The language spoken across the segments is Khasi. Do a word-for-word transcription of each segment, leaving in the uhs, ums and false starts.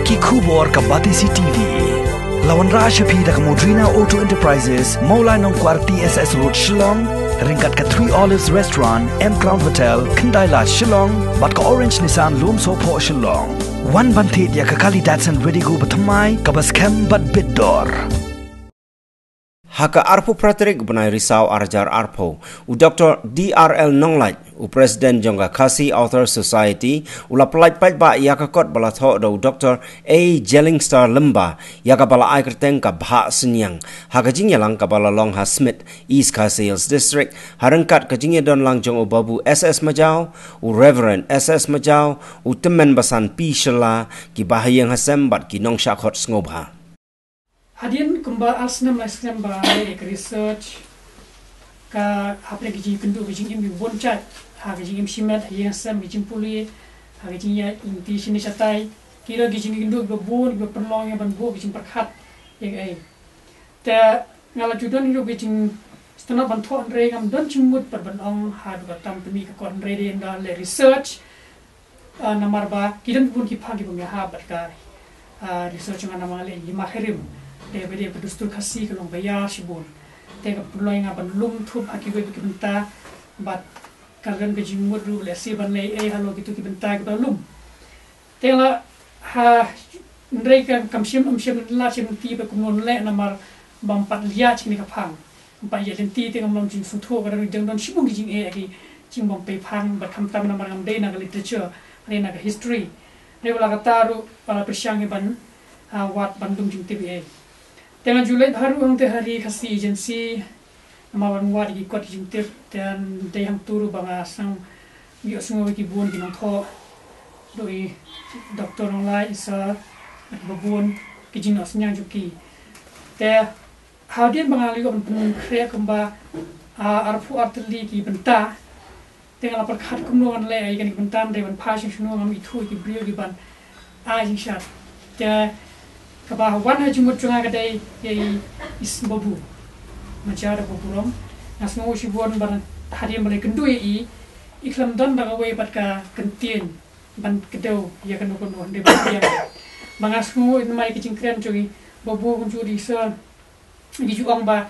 Ki khubor ka Batesi T V. La wanrah sha phi da ka Modrina Auto Enterprises, Mawlai Nongkwar T S S Road Shillong, ryngkat ka Three Olives Restaurant, M Crown Hotel, Khyndai Lad Shillong, bad ka Orange Nissan Lumsohphoh Shillong. Wan ban thied ïa ka kali Datsun Redigo bathymmai, kaba skhem bad bit dor. Ha ka arphew phra tarik u bnai Risaw ar hajar arphew, u Doktor D R L Nonglait, u President jong ka Khasi Author Society, u la pyllait paidbah ïa ka kot ba la thoh da u Doktor A Jellingstar Lymba, ïa kaba la ai kyrteng ka Bhah Synñiang, ha ka jingïalang kaba la long ha Smit, East Khasi Hills District, ha ryngkat ka jingïadon lang jong u Babu S S Majaw, u Reverend S S Majaw, u Tymmen Basan P Shylla, ki bahaïing hasem bad ki nongshah khot sngewbha. Hadien kumba ar snem lai snem ba leh ka research, ka hapdeng ka jingkynduh ka jingim ki bun jait, ha ka jingim shimet, ha ïing ha sem, ka jingpule, ha ka jingïaid lynti shane shatai, ki don ki jingkynduh kiba bun, kiba pynlong ïa ban buh ka jingpyrkhat ïa kaei. Te nga la ju don ruh ka jingsngewthuh ban thoh, hynrei ngam don jingmut pat ban ong haduh katta ban pynmih ka kot, hynrei dei ynda leh research. Ah, namar ba ki don bun ki phang kiba ïahap bad ka, ah, research jong nga namar leh ïa ki makhrim. Te ba dei ka dustur Khasi ka long ba ïar shibun. Te ka pynlong ïa nga ban lum thup ha kiwei ki bynta bad ka don ka jingmut ruh lehse ban leh ei halor kito ki bynta kiba lum. Te la ha, hynrei ka kam shym, ym shym la shim ti ba kumno leh namar bym pat ïa jingkane ka phang. Bad ïa lynti te ngam long jingsngewthuh, ka dang don shibun ki jingeh, ki jingbym pei phang, bad khamtam namar ngam dei na ka literature, dei na ka history. Dei wala kata ruh, wala pyrshang ïa ban, ah, wad ban lum jingtip ïa. Te nga ju leit bha ruh hangtei ha Ri Khasi Agency, namar ban wad ïa ki kot ki jingtip, te dei hangto ruh ba nga sngew ïohsngew ïa ki bun ki nongthoh, ruh i Doktor Nonglait, i Sir, bad kiba bun ki jingnoh synñiang jong ki. Te hadien ba nga la ïoh ban pynkhreh kumba, ah, arphew ar tylli ki bynta. Te nga la pyrkhat kumno ngan leh ïa kane ka bynta, hynrei ban phai sha shnong ngam ithuh ïa ki briew kiban ai jingshad. Te kaba wan ha jingmut jong nga ka dei ïa i, i Babu. Majaw da Babu Rom. Nga sngew shibun ba hadien ba la kynduh ïa i, i khlem don da kawei pat ka kyntien ban kdew ïa kano kano, hynrei ba ïa ba nga sngew ïa ka jingkren jong i Babu kumjuh i Sir. Ngi ju ong ba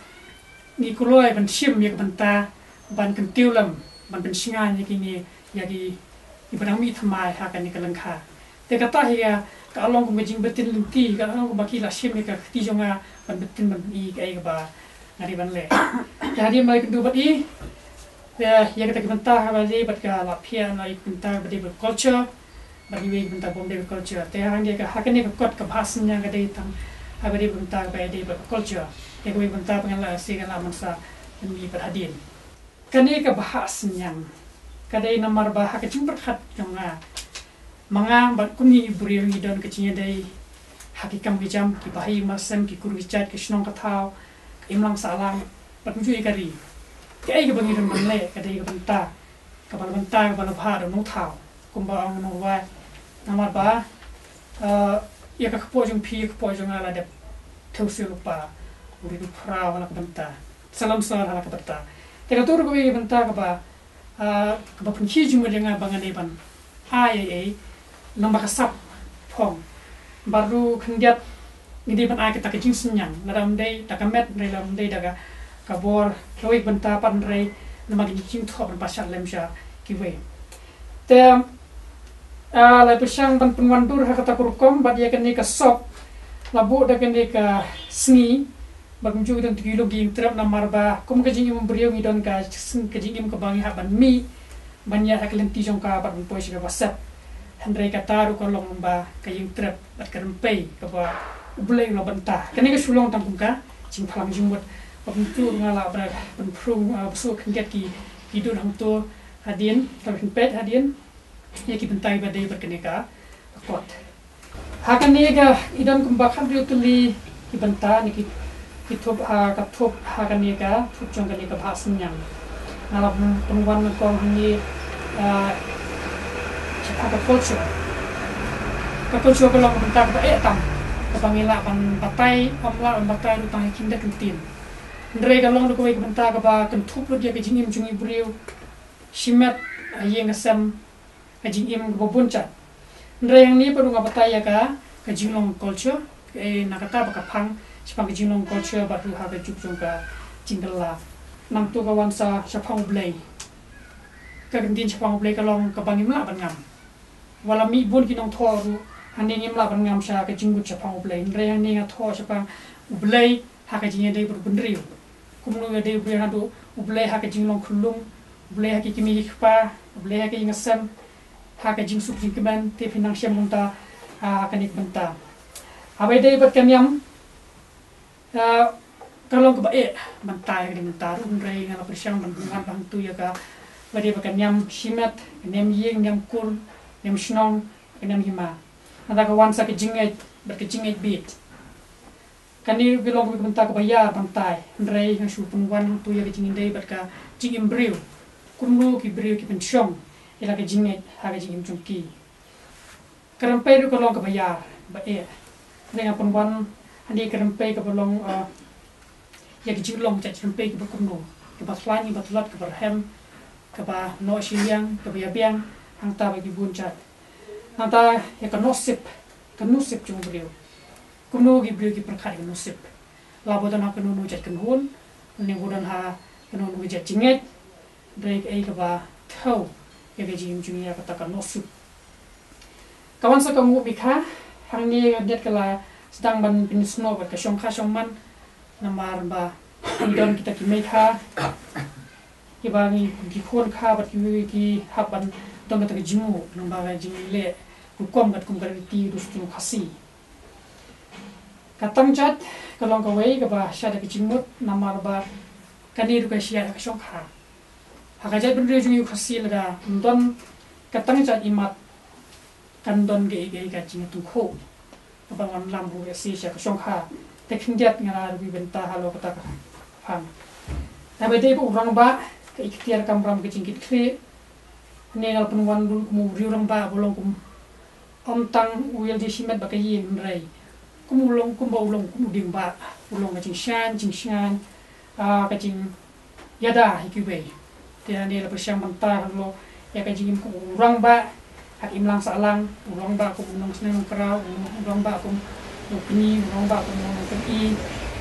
ngi kloi ban shim ïa ka bynta ban kyntiew lem, ban pynshngaiñ ïa kine, ïa ki, kiba dang mih thymmai ha kane ka lyngkha. Te kata hi ka, ka long kum ka jingbtin lynti, ka long kumba ki la shim ïa ka kti jong nga ban btin ban pyni kaei kaba nga dei ban leh. Te hadien ba la kynduh bad i, ïa, ïa kata ka bynta kaba dei bad ka la phiah na ïa ka bynta kaba dei bad culture. Bad iwei i bynta bym dei bad culture. Te hangne ka, ha kane ka kot ka Bhah Synñiang ka dei tang ha kaba dei bynta kaba dei bad culture. Te kawei ka bynta ba ngan la, sa ngan la mynta sa ngan ïa bad hadien. Kane ka Bhah Synñiang ka dei namar ba ha ka jingpyrkhat jong nga, ma nga bad kum ngi briew ngi don ka jingïadei ha ki kam ki jam, ki bahaïing bahasem, ki kur ki jait, ki shnong ka thaw, ka imlang sahlang, bad kumjuh ïa ka ri. Kaei kaba ngi don ban leh ka dei ka bynta kaba la bynta, kaba la bha da u nongthaw. Kumba ong u nongrwai, namar ba, eh, ïa ka kpoh jong phi, ka kpoh jong nga la dep thew sha lypa, u rit u phra ha la ka bynta, salam sar ha la ka bynta. Te kato ruh kawei ka bynta kaba, eh, kaba pynkhih jingmut ïa nga ba ngan dei ban ai ei ei, namar ba ka sap phong. Bad ruh khyndiat ngi dei ban ai kata ka jingsynñiang, lada ym dei da ka met, hynrei lada ym dei da ka, ka bor, kawei ka bynta pat, hynrei namar ka jingthoh ban pynshad lem sha kiwei. Te, ah, la pyrshang ban pynwandur ha kata ka rukom bad ïa kane ka sop la buh da kane ka sngi, bad kumjuh don ki luk ïing trep namar ba kum ka jingim briew ngi don ka, ka jingim kaba ngi hap ban mih ban ïaid ha ka lynti jong ka bad ban poi sha kaba sep. Hynrei kata ruh ka long ba ka ïing trep bad ka rympei kaba U Blei u la bynta. Kane ka shu long tang kum ka jingphlang jingmut. Bad kumjuh nga lah ban pynphrung, ah, ba shu khyndiat ki, ki dur hangto hadien, tang pynpeit hadien ïa ki bynta kiba dei bad kane ka kot. Ha kane ka i don kumba khathynriew tylli ki bynta ne ki, ki thup ha ka thup, ha kane ka thup jong kane ka Bhah Synñiang. Nga la pyn-, pynwan nyngkong hangne, ah, shaphang ka culture. Ka culture ka long ka bynta kaba eh tam, kaba ngi lah ban batai, ym lah ban batai ruh tang ha ki kyndit kyntien. Hynrei ka long ruh kawei ka bynta kaba kynthup lut ïa ka jingim jong ngi briew. Shimet, ha ïing ha sem, ka jingim kaba bun jait. Hynrei hangne pat ruh nga batai ïa ka, ka jinglong culture, eh, na kata ba ka phang shaphang ka jinglong culture bad ruh ha ka juk jong ka jingkylla. Nangta ka wan sa shaphang U Blei. Ka ktien shaphang U Blei ka long kaba ngim lah ban ngam. Wat la mih bun ki nongthoh ruh, hangne ngim lah ban ngam sha ka jingmut shaphang U Blei. Hynrei hangne nga thoh shaphang U Blei ha ka jingïadei bad u bynriew. Kumno ïadei u briew naduh U Blei ha ka jinglong khyllung, U Blei ha ki kmie ki kpa, U Blei ha ka ïing ka sem, ha ka jingsuk jingkmen, te phin nang shem kumta ha kane ka bynta. Haba ïadei bad ka niam, ah, ka long kaba eh ban tai ha kane ka bynta ruh, hynrei nga la pyrshang ban pynwan ba hangtu ïa ka, ba dei bad ka niam shimet, ka niam ïing, niam kur, niam shnong, ka niam hima. Nangta ka wan sa ka jingngeit bad ka jingngeit bieit. Kane ruh ka long ka bynta kaba ïar ban tai, hynrei nga shu pynwan hangtu ïa ka jingïadei bad ka jingim briew. Kumno ki briew ki pynshong ïa la ka jingngeit ha ka jingim jong ki. Ka rympei ruh ka long kaba ïar, ba eh. Hynrei nga pynwan hangne ka rympei kaba long, ah, ïa ka jinglong jait rympei kaba kumno, kaba khlaiñ, kaba tlot, kaba rhem, kaba noh shiliang, kaba ïabiang, hangta bad ki bun jait. Nangta ïa ka nusip, ka nusip jong u briew. Kumno ki briew ki pyrkhat ïa ka nusip. La ba don ha kano kano jait kynhun, ne ba don ha kano kano jait jingngeit, hynrei kaei kaba thew ïa ka jingim jong ngi ïa kata ka nusip. Ka wan sa ka nguh mikha, hangne ka dei ka la sdang ban pynsnoh bad ka shongkha shongman, namar ba don kita ki mei kha, kiba ngi ki khun kha bad kiwei ki hap ban don kata ka jingnguh, namar ka jingleh rukom katkum ka riti u sutnga Khasi. Ka tang jait ka long kawei kaba shad da ka jingmut, namar ba kane ruh ka shad da ka shongkha. Ha ka jaitbynriew jong ngi u Khasi lada ym don ka tang jait imat, kan don kaei kaei ka jingïatynkhooh kaba ngan lam ruh ïa shi sha ka shongkha. Te khyndiat nga la rwai bynta halor kata ka phang. Haba dei ba u rangbah, ka iktiar kamram ka jingkitkhlieh, ne nga la pynwan ruh kum u rangbah ba long kum ym tang u ïalade shimet bad ka ïing hynrei kum u long, kumba u long kum u dieng bah, u long ka jingshngaiñ, jingshngaiñ, ah, ka jingïada ïa kiwei. Te hangne la pyrshang ban tai halor ïa ka jingim kum u rangbah ha ka imlang sahlang, u rangbah kum u nongsneng nongkraw, u rangbah kum u kñi, u rangbah kum u nongpyni,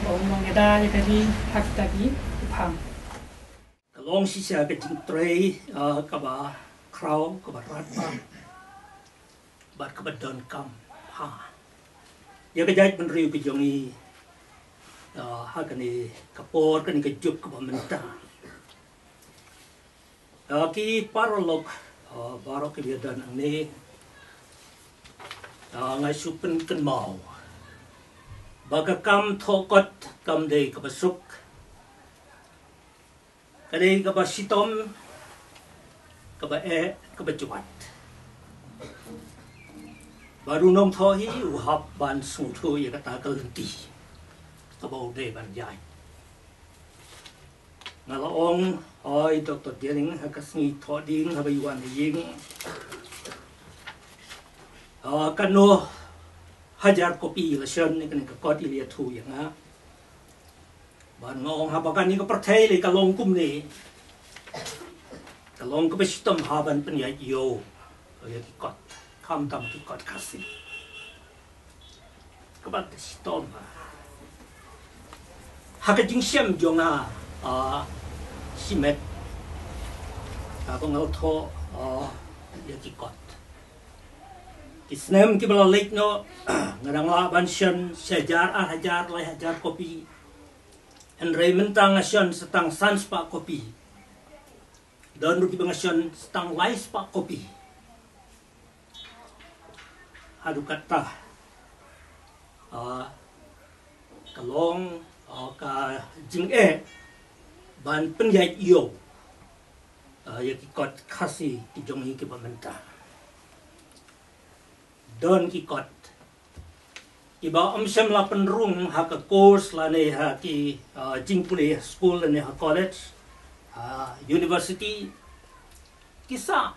bad u nongïada ïa ka ri ha kita ki phang. Ka long shisha ka jingtrei, ah, kaba khraw, kaba radbah bad kaba donkam ha ïa ka jaitbynriew ka jong ngi, ah, ha kane ka por, kane ka juk kaba mynta. Ah, ki paralok, ah, baroh kiba ïadon hangne, ah, nga shu pynkynmaw ba ka kam thoh kot kam dei kaba suk. Ka dei kaba shitom, kaba eh, kaba jwat. Bad u nongthoh hi u hap ban sngewthuh ïa kata ka lynti kaba u dei ban ïaid. Nga la ong, oi, Doktor Dialing, ha ka sngi Thohdieng haba u wan ha ïing, ah, katno hajar kopi la shon ïa kane ka kot, i la ïathuh ïa nga. Bad nga ong haba kane ka pyrthei lei ka long kumne, ka long kaba shitom ha ban pynïaid ïew ïa ki kot, khamtam ki kot Khasi. Kaba shitom ha ka jingshem jong nga, ah, shimet, ah, ba nga la thoh, ah, ïa ki kot. Ki snem kiba la leit noh, nga dang lah ban shon shi hajar, ar hajar, lai hajar kopi. Hynrei mynta nga shon sa tang san spah kopi. Don ruh kiba nga shon sa tang lai spah kopi. Haduh katta, ah, ka long, ah, ka jingeh ban pynïaid ïew, ah, ïa ki kot Khasi ki jong ngi kiba mynta. Don ki kot kiba ym shym la pynrung ha ka course lane ha ki, ah, jingpule skul lane ha college, ha university, ki sah,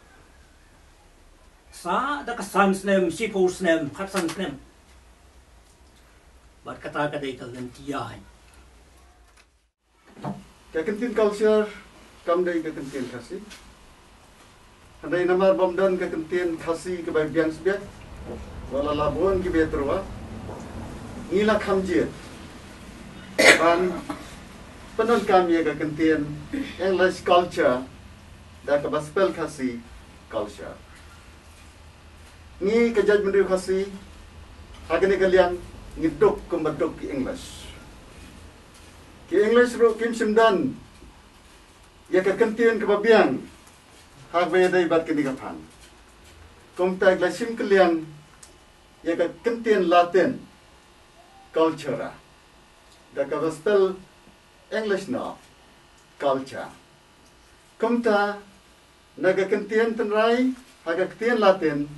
sah da ka san snem, shiphew snem, khatsan snem. Bad kata ka dei ka lynti ïaid. Ka kyntien culture kam dei ka kyntien Khasi. Hynrei namar bym don ka kyntien Khasi kaba biang sbiang, Wat la la bun ki beit ruh, ngi la kham jied ban pyndonkam ïa ka kyntien English culture da kaba spell Khasi culture. Ngi ka jaitbynriew Khasi, ha kane ka liang ngi duk kumba duk ki English. Ki English ruh kim shym don ïa ka kyntien kaba biang ha kaba ïadei bad kane ka phang. Kumta ngi la shim kylliang ïa ka kyntien Latin cultura, da kaba spell English noh, culture. Kumta na ka kyntien tynrai ha ka kyntien Latin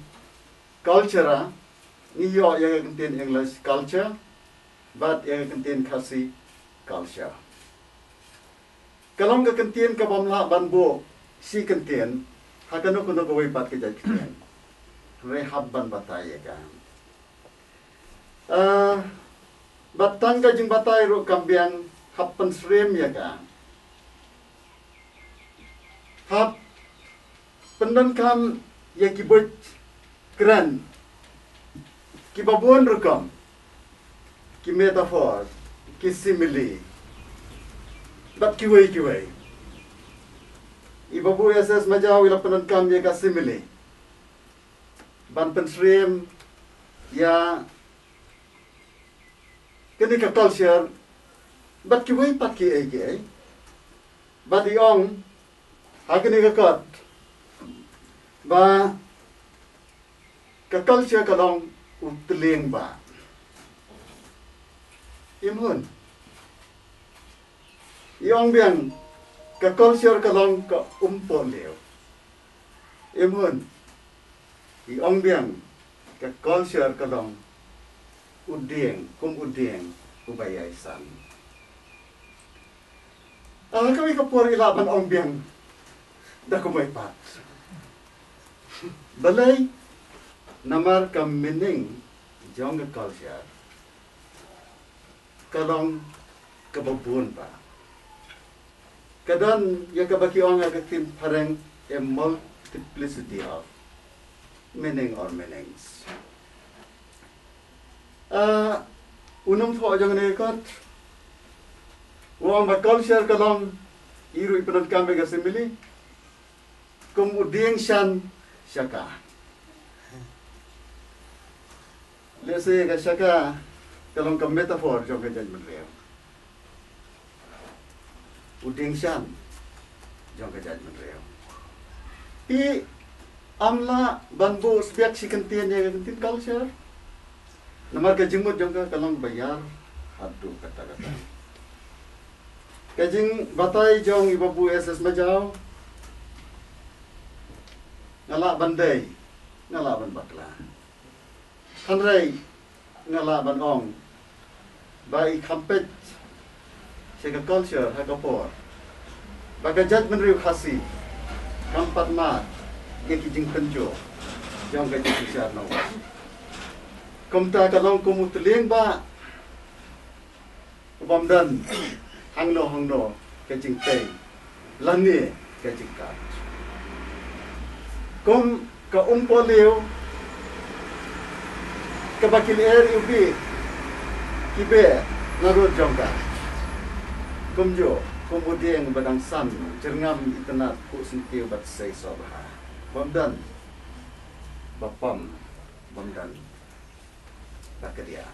cultura, ngi ïoh ïa ka kyntien English culture bad ïa ka kyntien Khasi culture. Ka long ka kyntien kabym lah ban buh shi kyntien ha kano kano kawei pat ka jait kyntien. Hynrei hap ban batai ïa ka. Ah, bad tang ka jingbatai ruh kam biang, hap pynsyriem ïa ka. Hap pyndonkam ïa ki buit kren kiba bun rukom, ki metaphor, ki simile, bad kiwei kiwei. I Babu S S Majaw i la pyndonkam ïa ka simile ban pynsyriem ïa kane ka culture bad kiwei pat kiei kiei. Bad i ong ha kane ka kot ba ka culture ka long u tlieng ba. Im hun. I ong biang ka culture ka long ka umpohliew. Im hun. I ong biang ka culture ka long u dieng, kum u dieng uba ïai san. Ah, kawei ka por i lah ban ong biang da kumwei pat. Balei? Namar ka meaning jong ka culture ka long kaba bun ba. Ka don ïa kaba ki ong ha ka ktien phareng a multiplicity of meaning or meanings. Ah, u nongthoh jong kane ka kot u ong ba culture ka long, i ruh i pyndonkam ïa ka simile kum u dieng shan shaka. Lehse ka shaka ka long ka metaphor jong ka jaitbynriew. U dieng shan jong ka jaitbynriew. Phi ym lah ban buh sbiak shi kyntien ïa ka kyntien culture. Namar ka jingmut jong ka ka long ba ïar haduh katta katta. Ka jingbatai jong i Babu S S Majaw, nga lah ban dei, nga lah ban bakla. Hynrei nga lah ban ong ba i kham peit sha ka culture ha ka por ba ka jaitbynriew Khasi kam pat mad ïa ki jingpynjur jong ka jingshisha nongwei. Kumta ka long kum u tlieng ba u bym don hangno hangno ka jingtei lane ka jingkat. Kum ka umpohliew kaba ki lyer ïa u bih ki beh na rud jong ka. Kumjuh kum u dieng ba dang san jyrngam itynnad khuh syntiew bad sei sobha. Bym don ba pom, bym don ba kdiah.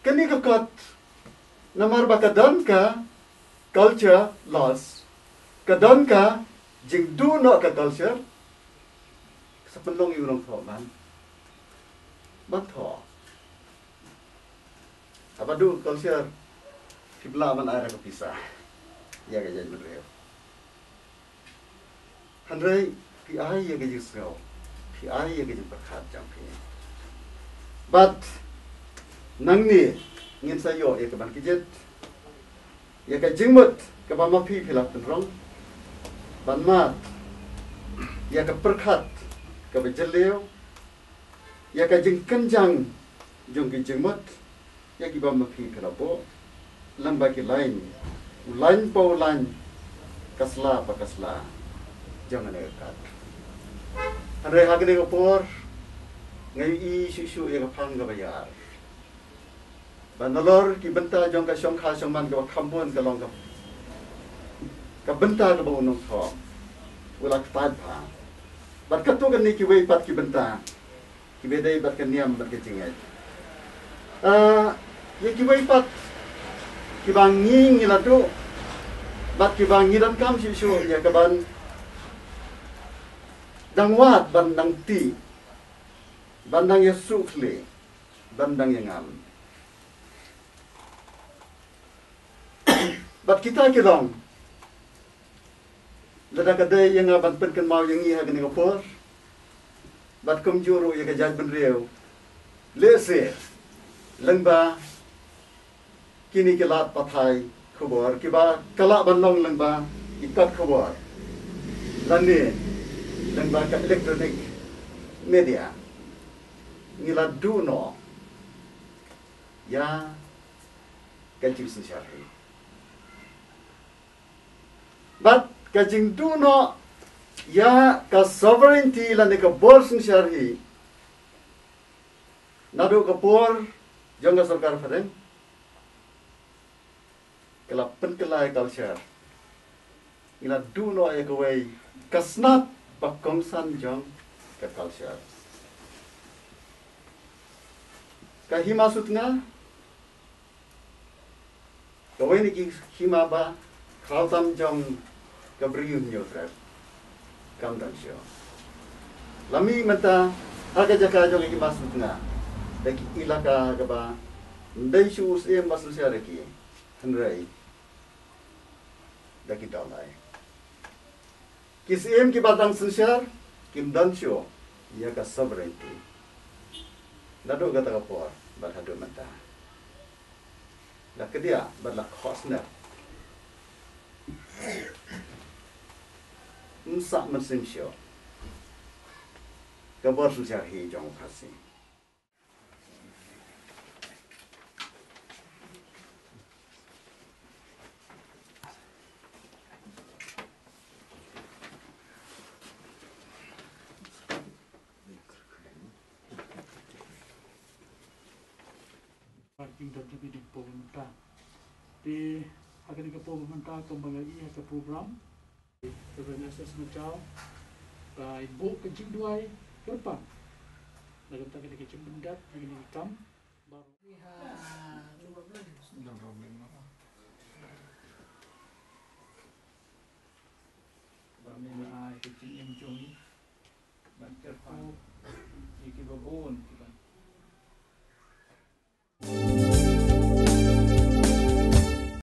Kane ka kot, namar ba ka don ka culture loss, ka don ka jingduh noh ka culture, sa pynlong ïa u nongthoh ban, ban thoh. Haba duh ka culture, phim lah ban ai da ka pisa ïa ka jaitbynriew. Hynrei phi ai ïa ka jingsngew, phi ai ïa ka jingpyrkhat jong phi. Bad nangne ngin sa ïoh ïa ka ban kjit, ïa ka jingmut kaba ma phi phi la pynrung, ban mad ïa ka pyrkhat kaba jylliew, ïa ka jingkynjang jong ki jingmut, ïa kiba ma phi phi la buh lyngba ki lain, u lain pa u lain, ka sla pa ka sla jong kane ka kat. Hynrei ha kane ka por, Nga ïohi shuh shuh ïa ka phang kaba ïar. Ba nalor ki bynta jong ka shongkha shongman kaba kham bun ka long ka, ka bynta kaba u nongthoh u la kpat bha. Bad katto katne kiwei pat ki bynta kiba dei bad ka niam bad ka jingngeit. Ah, ïa kiwei pat kiba ngi ngi la duh bad kiba ngi donkam shuh shuh ïa kaban dang wad ban dang tih ban dang ïa suk khlieh ban dang ïa ngam. Bad kita ki long lada ka dei ïa nga ban pynkynmaw ïa ngi ha kane ka por bad kumjuh ruh ïa ka jaitbynriew. Lehse lyngba kine ki lad pathai khubor kiba ka lah ban long lyngba ki kot khubor lane lyngba ka electronic media, ngi la duh noh ïa ka jingsynshar hi. Bad ka jingduh noh ïa ka sovereignty lane ka bor synshar hi naduh ka por jong ka sorkar phareng ka la pynkylla ïa ka culture. Ngi la duh noh ïa kawei ka snap ba kongsan jong ka culture. Ka hima sutnga, kawei na ki hima ba khraw tam jong ka briew Hynñiewtrep kam don shuh. La mih mynta ha ka jaka jong ka hima sutnga da ki ilaka kaba ym dei shuh u syiem ba synshar ïa ki, hynrei da ki Dawlai. Ki syiem kiba dang synshar kim don shuh ïa ka sovereignty naduh kata ka por bad haduh mynta. La kdiah bad la khohsnep. Ym sah mynsiem shuh ka bor synshar hi jong u Khasi. Ba kin don ha kane ka por ba mynta. Te ha kane ka por ba mynta kumba nga ïohi ha ka program, Reverend S S Myntoi, ba in buh ka jingduwai kyrpang na ka bynta kane ka jingpyndep ïa kane ka kam. Baroh. Ba me la ai ka jingim jong ngi ban kyrpang ïa kiba bun ki